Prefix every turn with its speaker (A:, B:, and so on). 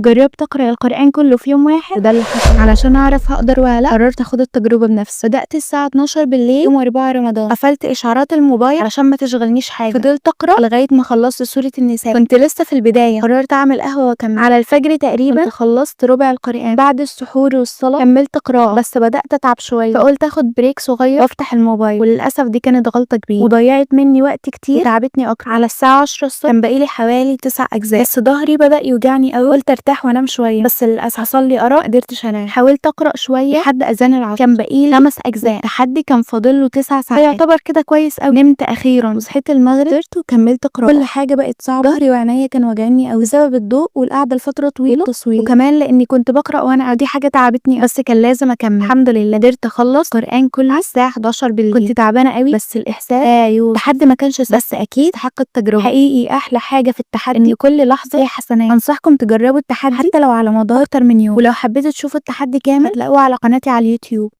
A: جربت اقرا القران كله في يوم واحد، ده اللي حصل. علشان اعرف هقدر ولا لا، قررت اخد التجربة بنفسي. بدات الساعة 12 بالليل يوم 4 رمضان، قفلت اشعارات الموبايل علشان ما تشغلنيش حاجة. فضلت اقرا لغاية ما خلصت سورة النساء، كنت لسه في البداية. قررت اعمل قهوة واكمل. على الفجر تقريبا كنت خلصت ربع القران. بعد السحور والصلاة كملت قراءة، بس بدات اتعب شوية، فقلت اخد break صغير وافتح الموبايل، وللاسف دي كانت غلطه كبيرة وضيعت مني وقت كتير وتعبتني اكتر. على الساعة 10 الصبح كان باقيلي حوالي 9 اجزاء، بس ظهري بدا يوجعني قوي، قلت ارتاح وانام شوية، بس للاسف حصل لي ارق، قدرتش انام. حاولت اقرا شوية لحد اذان العصر، كان باقيلي 5 اجزاء، التحدي كان فاضل له 9 ساعات، فيعتبر كده كويس قوي. نمت اخيرا وصحيت المغرب، فطرت وكملت قراءة. كل حاجة بقت صعبة، ظهري وعينيا كانوا واجعيني قوي بسبب الضوء والقعده لفترة طويلة والتصوير، وكمان لاني كنت بقرا وانا دي حاجة تعبتني، بس كان لازم اكمل. الحمد لله قدرت اخلص قران كله على الساعة 11 بالليل. كنت تعبانة قوي، بس الاحساس ايوه لحد ما كانش سهل، بس اكيد حق التجربة. حقيقي احلى حاجة في التحدي ان كل لحظة فيها حسنات. انصحكم تجربوا التحدي حتى لو على مدار اكتر من يوم، ولو حبيتوا تشوفوا التحدي كامل هتلاقوه على قناتي على اليوتيوب.